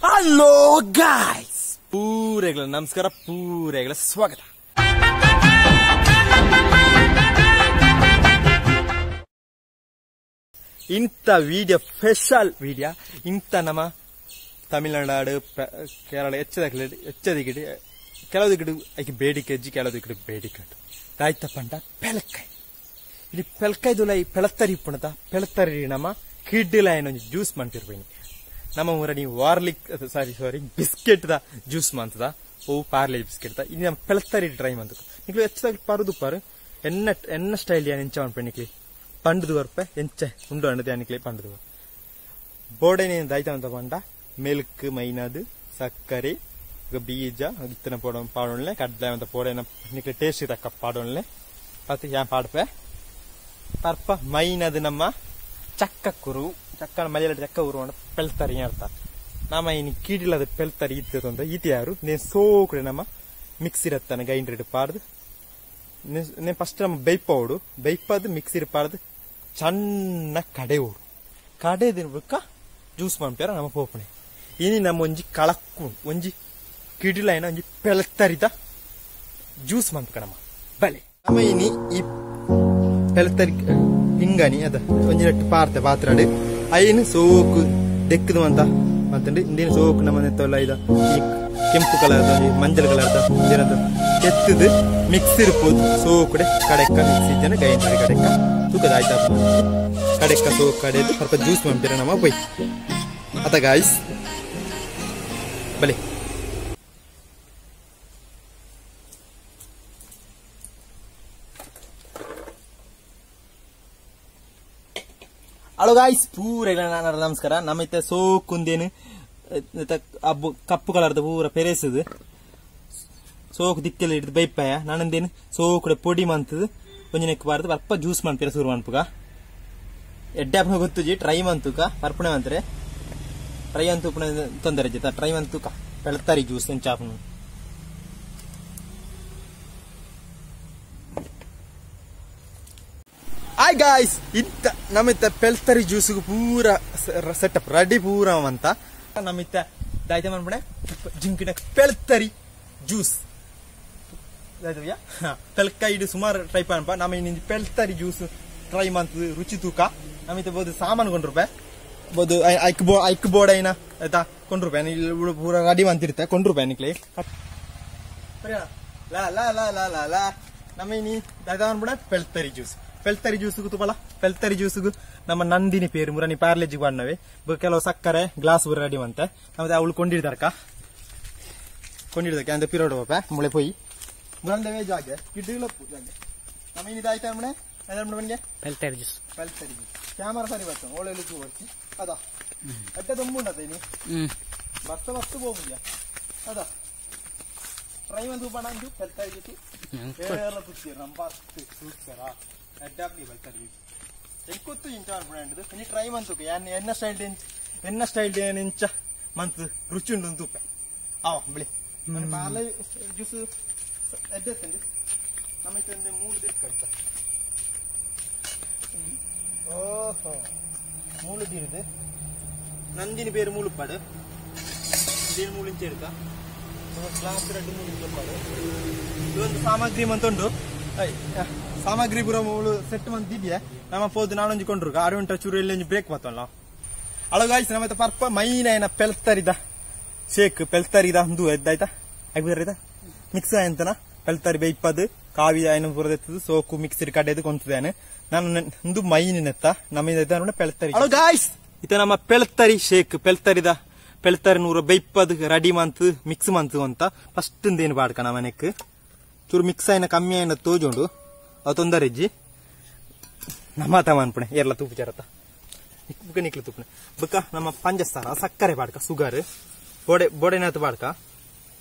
Hello guys, ಪೂರೆಗಳ ನಮಸ್ಕಾರ, ಪೂರೆಗಳ ಸ್ವಾಗತ. ಇಂಥ ವಿಡಿಯೋ ಸ್ಪೆಷಲ್ ವಿಡಿಯೋ ಇಂಥ ನಮ್ಮ ತಮಿಳುನಾಡು ಕೇರಳ ಹೆಚ್ಚದಿಗಿಡಿ ಕೆಲವು ಗಿಡ ಐಕೆ ಬೇಡಿಕೆ ಹೆಜ್ಜಿ ಕೆಲವು ಗಿಡ ಬೇಡಿಕೆ ತಾಯ್ತ ಪಂಡ ಪೆಳಕಾಯಿ. ಇಲ್ಲಿ ಪೆಳಕಾಯ್ದುಲ ಈ ಪೆಳತ್ತರಿ ಪುಣತ ಪೆಳತ್ತರಿ ನಮ್ಮ ಕಿಡ್ಡಿಲ ಏನೊಂದು ಜ್ಯೂಸ್ ಮಾಡ್ತಿರ್ಬೇನಿ. ನಮ್ಮ ಊರ ನೀವು ವಾರ್ಲಿಕ್ sorry sorry biscuit the juice ಮಂತದ ಓ ಪಾರ್ಲೆ ಬಿಸ್ಕೆಟ್ the ಇಲ್ಲಿ ನಮ್ಮ ಪೆಳತ್ತರಿ ಟ್ರೈ ಮಂತ ನಿಕ್ಲು ಹೆಚ್ಚಾಗಿ ಪರುದು ಪಾರು ಎನ್ನ ಎನ್ನ ಸ್ಟೈಲ್ ಯಾನ್ ಎಂಚ ಮನ್ಪೆ ನಿಕ್ಲಿ ಪಂಡದು ಬರ್ಪೆ ಎಂಚ ಉಂಡು ಅಂಡದೆ ಅನಿಕ್ಲಿ ಪಂಡದು ಬೋಡೇನೆ ದಾಯ್ತ ಅಂತ ಪಂಡ ಮಿಲ್ಕ್ ಮೈನದು ಸಕ್ಕರೆ ಬೀಜ ಇತ್ತನ ಪೋಡ ಪಾಡೋಣ್ಲೆ ಕಡ್ಲೆ ಅಂತ ಪೋಡೇನ ನಿಕ್ಲಿ ಟೇಸ್ಟ್ ತಕ್ಕ ಪಾಡೋಣ್ಲೆ ಅದು ಯಾನ್ ಪಾಡ್ಪೆ ಪರ್ಪ ಮೈನದು ನಮ್ಮ ಚಕ್ಕ ಕುರು ಚಕ್ಕ ಮಲೆಯಾಳ ಚಕ್ಕ ಉರುವಣ ಪೆಳ್ತರಿ ಅರ್ಥ ನಮ್ಮ ಇನ್ನು ಕೀಡಿಲ್ಲದ ಪೆಳ್ತರಿ ಇತ್ತದ ಈತ ಯಾರು ನೇನು ಸೋಕಡೆ ನಮ್ಮ ಮಿಕ್ಸಿರತ್ತಾನೆ ಗೈಂಡ್ರೆಡ್ ಪಾಡ್ದು ನೇನು ಫಸ್ಟ್ ನಮ್ಮ ಬೇಯ್ಪೋಡು ಬೇಯ್ಪದು ಮಿಕ್ಸಿರ್ ಪಾಡ್ದು ಸಣ್ಣ ಕಡೆ ಓಡು ಕಡೆ ಬುಕ್ಕ ಜ್ಯೂಸ್ ಮಾಡ್ಪ್ಯಾರ ನಮ್ಮ ಪೋಪಣೆ. ಇನಿ ನಮ್ಮ ಒಂಜಿ ಕಳಕ್ಕು ಒಂಜಿ ಕಿಡಿಲೈನ ಒಂಜಿ ಪೆಳ್ತರಿದ ಜ್ಯೂಸ್ ಮಾಡ್ಬೇಕ ನಮ್ಮ ಬಲೆ. ನಮ್ಮ ಇನಿ ಈ ಪೆಳ್ತರಿ ಹಿಂಗಾನಿ ಅದ ಒಂಜಿ ನೆಟ್ಟು ಪಾರ್ತೆ ಪಾತ್ರಾಡು ಐನು ಸೋಕು ದೆಕ್ಕದು ಅಂತ ಅಂತಂದು ಇಂದಿನ ಸೋಕು ನಮ್ಮ ನೆತ್ತಲ್ಲ ಇದ ಈ ಕೆಂಪು ಕಲರ್ದ ಮಂಜಲ್ ಕಲರ್ದ ಏನಂತ ಎತ್ತದು ಮಿಕ್ಸ್ ಇರ್ಬೋದು ಸೋಕುಡೆ ಕಡೆಕ್ಕ ಮಿಕ್ಸಿ ಜನ ಗೈಂಡ್ರಿ ಕಡೆಕ್ಕ ತೂಕದ ಆಯ್ತಾ ಕಡೆಕ್ಕ ಸೋಕು ಕಡೆದು ಸ್ವಲ್ಪ ಜ್ಯೂಸ್ ಮಾಡ್ತೀರ ನಮ್ಮ ಬೈ ಅತ ಗಾಯ್ಸ್ ಬಲೆ. ಹಲೋ ಗಾಯ್ಸ್, ಪೂರೆಗಳ ನಮಸ್ಕಾರ. ನಮ್ಮೈತೆ ಸೋಕುಂದೇನು ಅಬ್ಬು ಕಪ್ಪು ಕಲರ್ದ ಪೂರ ಪೆರೇಸದು ಸೋಕು ದಿಕ್ಕೆಲ್ಲ ಹಿಡಿದು ಬೈಪಾಯ ನಾನಂದೇನು ಸೋಕುಡೆ ಪೊಡಿ ಮಂತದು ಒಂಜಿ ನೆಕ್ ಬಾರ್ದು ಅಲ್ಪ ಜ್ಯೂಸ್ ಮಾಡ್ತೀರ ಶುರು ಮನ್ಪುಗ ಎಡ್ಡೆ ಹಪ್ಪನ ಗೊತ್ತುಜಿ ಟ್ರೈ ಮಂತುಕ ಪರ್ಪಣೆ ಮಂತ್ರೆ ಟ್ರೈ ಅಂತೂ ತೊಂದರೆ ಜೊತೆ ಟ್ರೈ ಮಂತುಕ ಪೆಳ್ತಾರಿ ಜ್ಯೂಸ್ ಚಾಪನು. ಹಾಯ್ ಗಾಯ್ಸ್, ಇಂತ ನಮ್ಮಿತ್ತ ಪೆಳ್ತರಿ ಜ್ಯೂಸ್ಗೆ ಪೂರ ಸೆಟಪ್ ರೆಡಿ ಪೂರ ಅಂತ ನಮ್ಮಿತ್ತ ದಾಯ್ತ ಮನ್ಪಣೆ ಜಿಂಕಿನ ಪೆಳ್ತರಿ ಜ್ಯೂಸ್ ಪೆಳ್ಕಾಯಿಡು ಸುಮಾರು ಟ್ರೈ ಪನ್ಪ ನಮ್ಮ ಇನ್ನಿಂಜಿ ಪೆಳ್ತರಿ ಜ್ಯೂಸ್ ಟ್ರೈ ಮಂತದು ರುಚಿ ತೂಕ ನಮ್ಮಿತ್ತ ಬೋದು ಸಾಮಾನು ಕೊಂಡ್ರುಪಾಯಿ ಬೋದು ಐಕ್ ಬೋ ಐಕ್ ಬೋರ್ಡ್ ಐನ ಆಯ್ತಾ ಕೊಂಡ್ರುಪಾಯಿ ಇಲ್ಲಿ ಪೂರ ರೆಡಿ ಮಂತಿರ್ತೆ ಕೊಂಡ್ರುಪಾಯಿ ನಿಕ್ಲಿ ಲಾ ಲಾ ಲಾ ಲಾ ಲಾ ಲಾ ನಮ್ಮ ಇನ್ನಿ ದಾಯ್ತ ಮನ್ಪಣೆ ಪೆಳ್ತರಿ ಜ್ಯೂಸ್ ಪೆಳ್ತರಿ ಜ್ಯೂಸ್ಗು ತುಪ್ಪಲ ಪೆಳ್ತರಿ ಜ್ಯೂಸ್ಗು ನಮ್ಮ ನಂದಿನಿ ಪೇರು ಮುರನಿ ಪಾರ್ಲೆಜಿಗೆ ಬಣ್ಣವೆ ಕೆಲವು ಸಕ್ಕರೆ ಗ್ಲಾಸ್ ಬುರ ರೆಡಿ ಮಂತೆ ನಮ್ಮದು ಅವಳು ಕೊಂಡಿಡ್ದಾರಕ ಕೊಂಡಿಡ್ದಕ್ಕೆ ಅಂದ್ರೆ ಪಿರೋಡ್ ಪಾಪ ಮುಳೆ ಪೋಯಿ ಮುರಂದವೇ ಜಾಗೆ ಗಿಡ್ಡುಗಳಪ್ಪು ಜಾಗೆ ನಮ್ಮ ಇನ್ನಿದಾಯ್ತಾ ನಮ್ಮನೆ ಮನೆಗೆ ಪೆಳ್ತರಿ ಜ್ಯೂಸ್ ಪೆಳ್ತರಿ ಜ್ಯೂಸ್ ಕ್ಯಾಮರಾ ಸರಿ ಬರ್ತದೆ ಓಳೆ ಬರ್ತಿ ಅದ ಅಡ್ಡ ದೊಂಬುಂಡದ ಇನಿ ಬರ್ತ ಬರ್ತು ಹೋಗುದ್ಯಾ ಅದ ಟ್ರೈ ಒಂದು ಬಣ್ಣ ಅಂದು ಪೆಳ್ತರಿ ಜ್ಯೂಸು ಕೇರಳ ತುತ್ತೀರ ನಮ್ಮ ಬರ್ತು ಸೂಕ್ಸರಾ ಅಡ್ಡಾಪ್ಲಿ ಬಲ್ತಾರೆ ಎಂಕೊತ್ತು ಇಂಚ ಅನ್ಪುಂಡು ಇನಿ ಟ್ರೈ ಮಂತುಕ ಯಾನ್ ಎನ್ನ ಸ್ಟೈಲ್ ಎನ್ನ ಸ್ಟೈಲ್ ಇಂಚ ಮಂತ್ ರುಚಿ ಉಂಡು ತೂಪೆ ಆವ ಬಿಳಿ మన ಪಾರ್ಲೆ ಜ್ಯೂಸ್ ಎಡ್ಡೆತ್ತಂడి ನಮ್ಮ ಇತ್ತಂದೆ ಮೂಳು ದಿರ್ಕ ಓಹೋ ಮೂಳು ದಿರಿದು ನಂದಿನಿ ಬೇರೆ ಮೂಳುಪಾಡು ದೇನು ಮೂಳು ಇಂಚ ಇರ್ಕ ಗ್ಲಾಸ್ ರೆಡ್ ಮೂಳು ಇಂಚ ಇದೊಂದು ಸಾಮಗ್ರಿ ಮಂತುಂಡು ಸಾಮಗ್ರಿ ಪೂರ ಮೂಳು ಸೆಟ್ ಮಂತಿದ್ಯಾ ನಮ್ಮ ಪೋದು ನಾನೊಂಜಿ ಕೊಂಡ್ರು ಅಡುಂಟ ಚೂರು ಇಲ್ಲಿ ಒಂಜಿ ಬ್ರೇಕ್ ಬತ್ತಲ್ಲ ಅಳಗಾಯ್ಸ್ ನಮ್ಮ ಪರ್ಪ ಮೈನ ಏನ ಪೆಳ್ತರಿದ ಶೇಕ್ ಪೆಳ್ತರಿದ ಅಂದು ಎದ್ದಾಯ್ತಾ ಆಗ್ಬಿದ್ರಿದ ಮಿಕ್ಸ್ ಆಯ್ತನ ಪೆಳ್ತರಿ ಬೇಯ್ಪದು ಕಾವಿ ಆಯ್ನ ಪೂರ ಸೋಕು ಮಿಕ್ಸಿರ್ ಕಡೆದು ಕೊಂತದೇನೆ ನಾನು ಒಂದು ಮೈನಿನೆತ್ತ ನಮ್ಮ ಪೆಳ್ತರಿ. ಹಲೋ ಗಾಯ್ಸ್, ಇತ ನಮ್ಮ ಪೆಳ್ತರಿ ಶೇಕ್ ಪೆಳ್ತರಿದ ಪೆಳ್ತರಿ ನೂರ ಬೇಯ್ಪದು ರೆಡಿ ಮಂತ್ ಮಿಕ್ಸ್ ಮಂತು ಅಂತ ಫಸ್ಟ್ ಏನು ಬಾಡ್ಕ ನಮ್ಮ ಮನೆಕ್ ಚೂರು ಮಿಕ್ಸ್ ಆಯ್ನ ಕಮ್ಮಿ ಆಯ್ನ ತೋಜುಂಡು ಅವು ತೊಂದರೆ ಇಜ್ಜಿ ನಮ್ಮ ತಮ್ಮ ಅನ್ಪಣೆ ಏರ್ಲ ತೂಪು ಚರತ ಬುಕ್ಕ ನಿಕ್ಲು ತೂಪುಣೆ ಬುಕ್ಕ ನಮ್ಮ ಪಂಚಸಾರ ಸಕ್ಕರೆ ಬಾಡ್ಕ ಸುಗರ್ ಬೋಡೆ ಬೋಡೆನಾತ್ ಬಾಡ್ಕ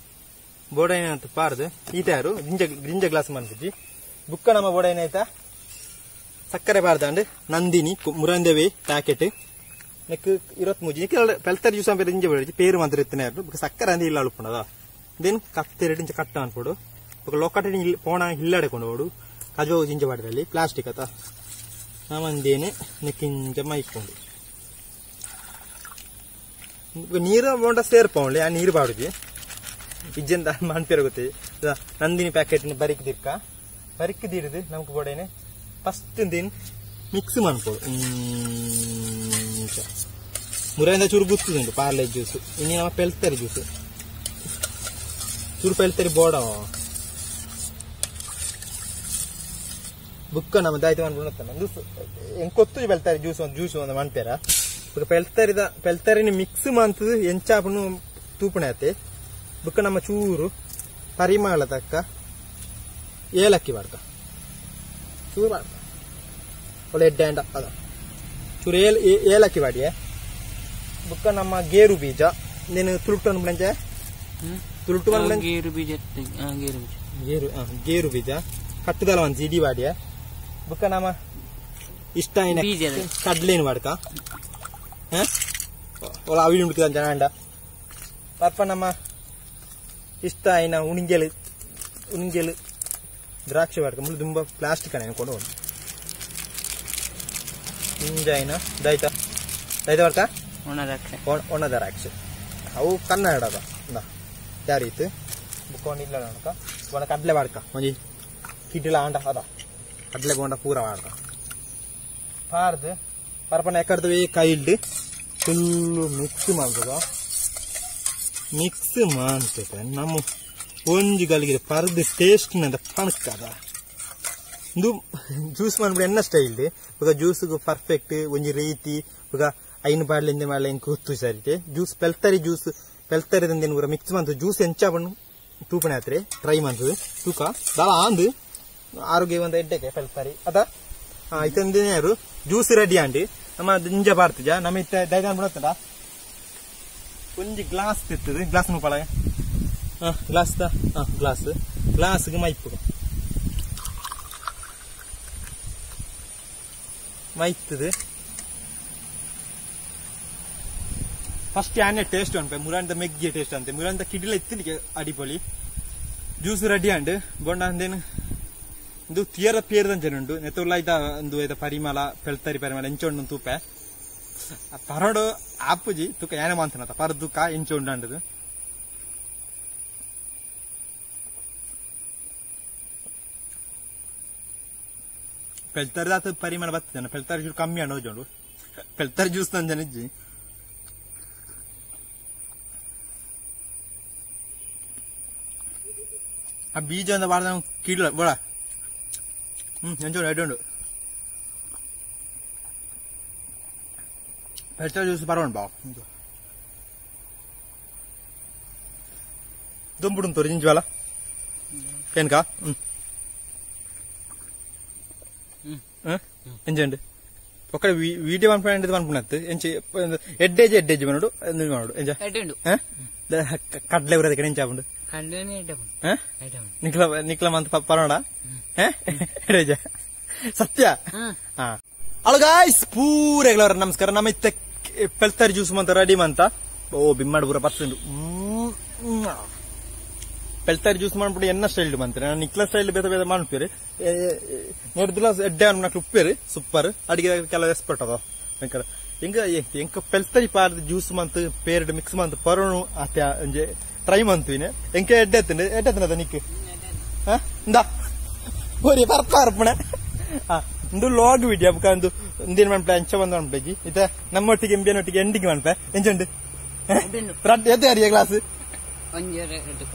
ಬೋಡೆನಾತ್ ಪಾರ್ದು ಈತ ಯಾರು ಗಿಂಜ ಗಿಂಜ ಗ್ಲಾಸ್ ಮನ್ಪುಜಿ ಬುಕ್ಕ ನಮ್ಮ ಬೋಡೆನಾಯ್ತ ಸಕ್ಕರೆ ಬಾರ್ದಾಂಡ್ ನಂದಿನಿ ಮುರಂದೆವೆ ಪ್ಯಾಕೆಟ್ ನೆಕ್ 23 ನಿಕ್ ಪೆಲ್ತರಿ ಜ್ಯೂಸ್ ಅಂಪೇರು ಜಿಂಜ ಬೇಡ ಪೇರು ಮಾತ್ರ ಇತ್ತನೇ ಬುಕ್ಕ ಸಕ್ಕರೆ ಅಂದ ಇಲ್ಲ ಅಳುಪುಣದ ದೇನ್ ಕತ್ತೆರಡು ಇಂಚ ಕಟ್ಟ ಅನ್ಪೋಡು ಬುಕ್ಕ ಲೊಕಟೆ ಪೋಣ ಹಿಲ್ಲಾಡೆ ಕೊಂಡು ಹೋಡು ಕಜೋ ಜಿಂಜ ಬಾಡದಲ್ಲಿ ಪ್ಲಾಸ್ಟಿಕ್ ಅತ ನಮ್ಮಂದೇನೆ ನೆಕ್ಕಿಂಜ ಮೈಕೊಂಡು ನೀರು ಬೋಂಡ ಸೇರ್ಪೌಂಡ್ಲಿ ಆ ನೀರು ಪಾಡುಜಿ ಇಜ್ಜೆಂದ ಮನ್ಪೇರ ಗೊತ್ತಿ ನಂದಿನಿ ಪ್ಯಾಕೆಟ್ ಬರಿಕ್ ದಿರ್ಕ ಬರಿಕ್ ದಿಡ್ದು ನಮ್ಗೆ ಬೋಡೇನೆ ಫಸ್ಟ್ ದಿನ ಮಿಕ್ಸ್ ಮಾಡ್ಕೊಡು ಮುರಾಯಿಂದ ಚೂರು ಗುತ್ತುದುಂಟು ಪಾರ್ಲೆ ಜ್ಯೂಸ್ ಇನ್ನು ನಮ್ಮ ಪೆಲ್ತರಿ ಜ್ಯೂಸ್ ಚೂರು ಪೆಲ್ತರಿ ಬೋಡ ಬುಕ್ಕ ನಮ್ಮ ದಾಯ್ತು ಮನ್ಪುಣ ಎಂಕೊತ್ತು ಪೆಲ್ತಾರೆ ಜ್ಯೂಸ್ ಒಂದು ಜ್ಯೂಸ್ ಒಂದು ಮನ್ಪೇರ ಬುಕ್ಕ ಪೆಲ್ತರಿದ ಪೆಲ್ತರಿನ ಮಿಕ್ಸ್ ಮಂತದು ಎಂಚಾಪನು ತೂಪಣೆ ಆತೆ ಬುಕ್ಕ ನಮ್ಮ ಚೂರು ಪರಿಮಳ ತಕ್ಕ ಏಲಕ್ಕಿ ಬಾಡ್ಕ ಚೂರು ಬಾಡ್ಕ ಒಳ್ಳೆ ಎಡ್ಡೆ ಅಂಡ ಅದ ಚೂರು ಏಲಕ್ಕಿ ಬಾಡಿಯೆ ಬುಕ್ಕ ನಮ್ಮ ಗೇರು ಬೀಜ ನೀನು ತುಳುಟು ಅನ್ಬಿಡಂಚೆ ತುಳುಟು ಗೇರು ಬೀಜ ಗೇರು ಗೇರು ಬೀಜ ಕಟ್ಟುದಲ್ಲ ಒಂದು ಇಡೀ ಬಾಡಿಯ ಬುಕ್ಕ ನಮ್ಮ ಇಷ್ಟ ಕಡ್ಲೇನು ಬಾಡ್ಕ ಒಳ ಅವಿಲು ಉಂಟು ಜನ ಅಂಡ ಪಾಪ ನಮ್ಮ ಇಷ್ಟ ಆಯ್ನ ಉಣಿಂಗೆಲು ಉಣಿಂಗೆಲು ದ್ರಾಕ್ಷಿ ಬಾಡ್ಕ ಮುಳ್ಳು ತುಂಬ ಪ್ಲಾಸ್ಟಿಕ್ ಅಣ್ಣ ಕೊಂಡು ಇಂಜಾಯ್ನ ದೈತ ದೈತ ಬಾಡ್ಕ ಒಣ ದ್ರಾಕ್ಷಿ ಅವು ಕನ್ನಡದ ಯಾರೀತು ಬುಕ್ಕೊಂಡಿಲ್ಲ ನೋಡ್ಕ ಒಣ ಕಡ್ಲೆ ಬಾಡ್ಕ ಒಂಜಿ ಕಿಡ್ಲ ಆಂಡ ಅದ ಕಡ್ಲೆ ಬೋಂಡ ಪೂರ ಬಾಡ್ಕ ಪಾರ್ದು ಪರಪನ ಎಕ್ಕಡ್ದವೇ ಕೈಲ್ಡ್ ಫುಲ್ಲು ಮಿಕ್ಸ್ ಮಾಡ್ತದ ಮಿಕ್ಸ್ ಮಾಡ್ತದೆ ನಮ್ಮ ಒಂಜಿ ಗಲಿಗೆ ಪರ್ದು ಟೇಸ್ಟ್ ನಂದ ಪಣಕ್ಕದ ಇಂದು ಜ್ಯೂಸ್ ಮಾಡ್ಬಿಟ್ಟು ಎನ್ನ ಸ್ಟೈಲ್ ಇವಾಗ ಜ್ಯೂಸ್ಗೆ ಪರ್ಫೆಕ್ಟ್ ಒಂಜಿ ರೀತಿ ಇವಾಗ ಐನು ಬಾಡ್ಲಿಂದ ಮಾಡಲಿ ಎಂಕ್ ಗೊತ್ತು ಸರಿ ಜ್ಯೂಸ್ ಪೆಲ್ತರಿ ಜ್ಯೂಸ್ ಪೆಲ್ತರಿದಂದೇನು ಪೂರ ಮಿಕ್ಸ್ ಮಾಡ್ತದೆ ಜ್ಯೂಸ್ ಎಂಚಾಪಣ್ಣು ತೂಪಣೆ ಆತ್ರೆ ಟ್ರೈ ಮಾಡ್ತದೆ ತೂಕ ದಾಲ ಆಂದು ಆರೋಗ್ಯ ಒಂದು ಎಡ್ಡೆಗೆ ಪೆಲ್ತರಿ ಅದ ಇತ್ತಂದೇನಾರು ಜ್ಯೂಸ್ ರೆಡಿ ಆಂಡಿ ನಮ್ಮ ದಿಂಜ ಬಾರ್ತಜ ನಮ್ಮ ಇತ್ತ ದೈದಾನ್ ಬಿಡತ್ತದ ಒಂಜಿ ಗ್ಲಾಸ್ ತಿರ್ತದೆ ಗ್ಲಾಸ್ ಮುಪಾಳ ಗ್ಲಾಸ್ ಗ್ಲಾಸ್ ಗ್ಲಾಸ್ಗೆ ಮೈಪು ಮೈತದೆ ಫಸ್ಟ್ ಆನೆ ಟೇಸ್ಟ್ ಅನ್ಪೆ ಮುರಾಂದ ಮೆಗ್ಗಿ ಟೇಸ್ಟ್ ಅಂತೆ ಮುರಾಂದ ಕಿಡಿಲ ಇತ್ತಿನಿಗೆ ಅಡಿಪೊಲಿ ಜ್ಯೂಸ್ ರೆಡಿ ಅಂಡ್ ಬೊಂಡ ಅಂದೇನು ಇದು ತಿಯರ ಪೇರ್ದಂಚನೆ ಉಂಟು ನೆತ್ತುಲ್ಲ ಐತ ಒಂದು ಐತ ಪರಿಮಳ ಪೆಲ್ತರಿ ಪರಿಮಳ ಎಂಚ ಉಂಡು ತೂಪೆ ಪರೋಡು ಆಪುಜಿ ತುಕ ಏನೇ ಮಾಂತನತ ಪರ ತುಕ ಎಂಚ ಉಂಡು ಅಂಡದು ಪೆಲ್ತರಿದಾತ ಪರಿಮಳ ಬರ್ತದೆ ಪೆಲ್ತರಿ ಜ್ಯೂಸ್ ಕಮ್ಮಿ ಅಂಡು ಹೋಜುಂಡು ಪೆಲ್ತರಿ ಜ್ಯೂಸ್ ನಂಜನ ಇಜ್ಜಿ ಆ ಬೀಜ ಅಂದ ಬಾರ್ದ ಕೀಳ ಬೋಳ ಎಂಚ ಎಡ್ಡೆ ಉಂಡು ಪೆಲ್ತರಿ ಜ್ಯೂಸ್ ಬರೋಣ ಬಾ ದುಂಬುಡು ತೋರಿ ಜಿಂಜ್ವಾಲ ಏನ್ಕಾ ಎಂಚಂಡು ಒಕ್ಕಡೆ ವೀಡಿಯೋ ಮನ್ಪುಂಡು ಮನ್ಪುಣತ್ತು ಎಂಚಿ ಎಡ್ಡೇಜ್ ಎಡ್ಡೇಜ್ ಮನೋಡು ಮಾಡೋಡು ಎಂಚ ಕಡ್ಲೆ ಊರದ ಕಡೆ ಎಂಚಾಪುಂಡು ನಿಕ್ಲ ನಿಕ್ಲ ಮಂತ್ ಪರೋಣ ಎಡೇಜ ಸತ್ಯ ಹಾ ಅಲೋ ಗಾಯ್ಸ್ ಪೂರೆಗಳವರ ನಮಸ್ಕಾರ ನಮ್ಮ ಇತ್ತ ಪೆಲ್ತರಿ ಜ್ಯೂಸ್ ಮಂತ ರೆಡಿ ಮಂತ ಓ ಬಿಮ್ಮಾಡು ಪೂರ ಬತ್ತುಂಡು ಪೆಲ್ತರಿ ಜ್ಯೂಸ್ ಮಾಡ್ಬಿಟ್ಟು ಎನ್ನ ಸ್ಟೈಲ್ ಬಂತಾರೆ ನಾನು ನಿಕ್ಲ ಸ್ಟೈಲ್ ಬೇರೆ ಬೇರೆ ಮಾಡ್ತೀರಿ ನೆಡ್ದುಲ ಎಡ್ಡೆ ಅನ್ಮಕ್ಳು ಉಪ್ಪೇರು ಸೂಪರ್ ಅಡಿಗೆ ಕೆಲವು ಎಕ್ಸ್ಪರ್ಟ್ ಅದ ಬೇಕಾರೆ ಎಂಗ ಎಂಕ ಪೆಲ್ತರಿ ಪಾರ್ದ ಜ್ಯೂಸ್ ಮಂತ್ ಪೇರ್ಡ್ ಮಿಕ್ಸ್ ಮಂತ್ ಪರೋಣು ಆತ ಒಂಜೆ ಟ್ರೈ ಮಂತುವಿನ ಎಂಕ ಎಡ್ಡೆ ಎತ್ತಂಡು ಎಡ್ಡೆ ಎತ್ತನದ ನಿಕ್ ಇಂದ ಬೋರಿ ಬರ್ಪಾರ್ಪಣೆ ಇಂದು ಲಾಗ್ ವಿಡಿಯೋ ಬುಕ್ಕ ಒಂದು ಇಂದಿನ ಮನ್ಪೆ ಅಂಚ ಬಂದ ಮನ್ಪೆಜಿ ಇತ್ತ ನಮ್ಮೊಟ್ಟಿಗೆ ಎಂಬಿಯನೊಟ್ಟಿಗೆ ಎಂಡಿಗೆ ಮನ್ಪೆ ಎಂಚುಂಡು ಎದ್ದೆ ಅರಿಯ ಗ್ಲಾಸ್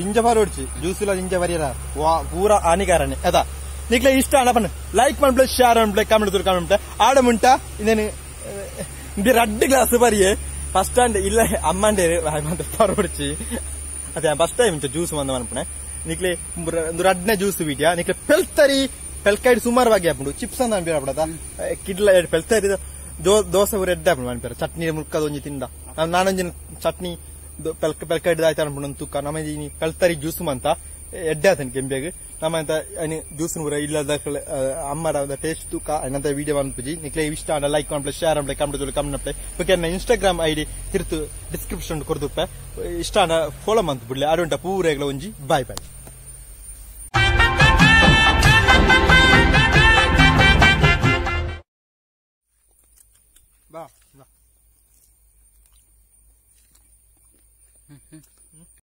ಇಂಜ ಬಾರಿ ಹೊಡ್ಚಿ ಜ್ಯೂಸ್ ಇಲ್ಲ ಇಂಜ ಬರಿಯರ ವಾ ಪೂರ ಹಾನಿಕಾರನೆ ಅದ ನಿಕ್ಲೆ ಇಷ್ಟ ಅಣ್ಣಪಣ್ಣ ಲೈಕ್ ಮಾಡ್ಬಿಡ ಶೇರ್ ಮಾಡ್ಬಿಡ ಕಾಮೆಂಟ್ ಕಾಮೆಂಟ್ ಆಡ ಮುಂಟ ಇನ್ನೇನು ರಡ್ಡು ಗ್ಲಾಸ್ ಬರಿಯೇ ಫಸ್ಟ್ ಸ್ಟ್ಯಾಂಡ್ ಇಲ್ಲ ಅಮ್ಮಂಡೇ ಪರೋಡ್ಚಿ ಅದೇ ಫಸ್ಟ್ ಟೈಮ್ ಜ್ಯೂಸ್ ಬಂದ ಮನ್ಪಣೆ ನಿಕ್ಲೆ ರಡ್ನೇ ಜ್ಯೂಸ್ ವಿಡಿಯಾ ನಿಕ್ಲೆ ಪೆಲ್ತರಿ ಪೆಲ್ಕಾಯ್ಡ್ ಸುಮಾರವಾಗಿ ಹಾಕೊಂಡು ಚಿಪ್ಸ್ ಅಂತ ಅನ್ಬಿರ ಬಿಡದ ಕಿಡ್ಲ ಪೆಲ್ತರಿ ದೋಸೆ ಊರ ಎಡ್ಡೆ ಹಾಕೊಂಡು ಅನ್ಪಿರ ಚಟ್ನಿ ಮುರ್ಕದ ಒಂಜಿ ತಿಂದ ನಾನೊಂಜಿನ ಚಟ್ನಿ ಪೆಲ್ಕಾಯ್ಡ್ ಆಯ್ತು ಅನ್ಬಿಡು ತುಕ್ಕ ನಮ್ಮ ಪೆಲ್ತರಿ ಜ್ಯೂಸ್ ಅಂತ ಎಡ್ಡೆ ಆತನ ಕೆಂಬಿಯಾಗ ನಮ್ಮ ಅಂತ ಜ್ಯೂಸ್ ಪೂರ ಇಲ್ಲದ ಅಮ್ಮಡ ಟೇಸ್ಟ್ ತುಕ್ಕ ಅನ್ನಂತ ವಿಡಿಯೋ ಅನ್ಪುಜಿ ನಿಕ್ಲೆ ಇಷ್ಟ ಅಂಡ ಲೈಕ್ ಮಾಡ್ಪ್ಲೆ ಶೇರ್ ಮಾಡ್ಲೆ ಕಾಮೆಂಟ್ ಕಾಮೆಂಟ್ ಓಕೆ ನನ್ನ ಇನ್ಸ್ಟಾಗ್ರಾಮ್ ಐಡಿ ತಿರ್ತು ಡಿಸ್ಕ್ರಿಪ್ಷನ್ ಕೊರ್ದುಪ್ಪೆ ಇಷ್ಟ ಅಂಡ ಫಾಲೋ ಮಂತ್ ಬಿಡ್ಲೆ ಅಡುಂಟ ಪೂರೆಗಳ ಒಂಜಿ ಬಾಯ್ ಬಾಯ್. ಬಾ.